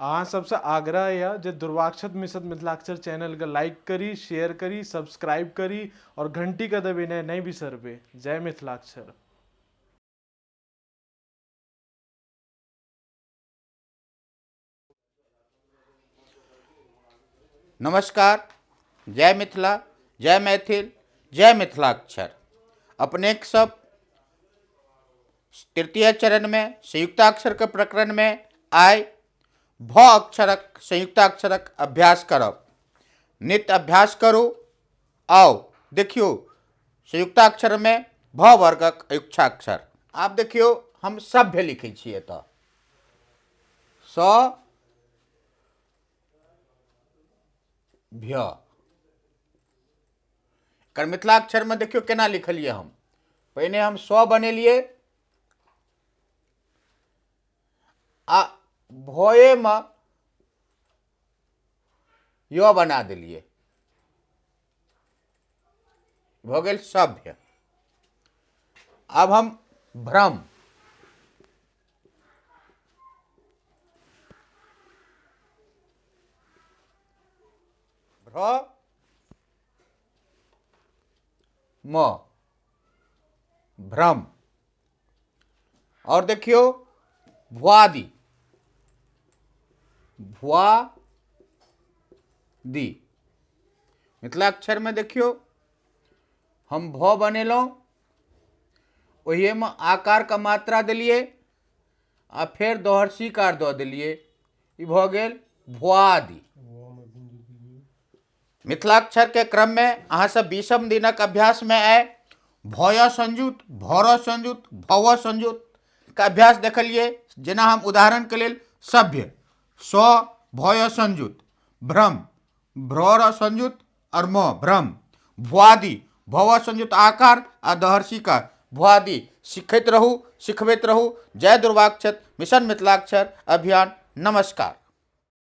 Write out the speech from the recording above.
अहाँ सबसँ आग्रह यऽ जे दुर्वाक्षत मिश्र मिथिलाक्षर चैनलके लाइक करी, शेयर करी, सब्सक्राइब करी और घंटीके दबेनाइ नहि बिसरबै। जय मिथिलाक्षर। नमस्कार, जय मिथिला, जय मैथिल, जय मिथिलाक्षर। अपनेक सब तृतीय चरण में संयुक्ताक्षर के प्रकरण में आइ भ अक्षरक संयुक्ताक्षरक अभ्यास करब। नित्य अभ्यास करू। आउ देखियौ संयुक्ताक्षर में भ वर्गक अयुक्षाक्षर। आब देखियौ हम सभ्य लिखै छी एतऽ। स भ्य एकर मिथिलाक्षर में देखियौ केना लिखलियै हम। पहिने हम स बनेलियै आ भये में य बना देलियै, भऽ गेल सभ्य। आब हम भ्रम, भ्र म भ्रम। और देखियो भुआदि, भुआदि मिथिलाक्षर में देखियो हम भ बनेलहुँ, ओहिमे आकार के मात्रा देलियै आ फेर दोहर सीकार दऽ देलियै, ई भऽ गेल भुआदि। मिथिलाक्षर के क्रम में अहाँ सब 20म दिनक अभ्यास में आए भय संयुक्त, भर संयुक्त, भव संयुक्त के अभ्यास देखलियै। जेना हम उदाहरण के लेल सभ्य, स भय संयुक्त, भ्रम, भ्र संयुक्त और म भ्रम, भुआदि भव संयुक्त आकार आ दहर्षिकार भुआदि। सिखैत रहू, सिखबैत रहू। जय दुर्वाक्षत, मिशन मिथिलाक्षर अभियान। नमस्कार।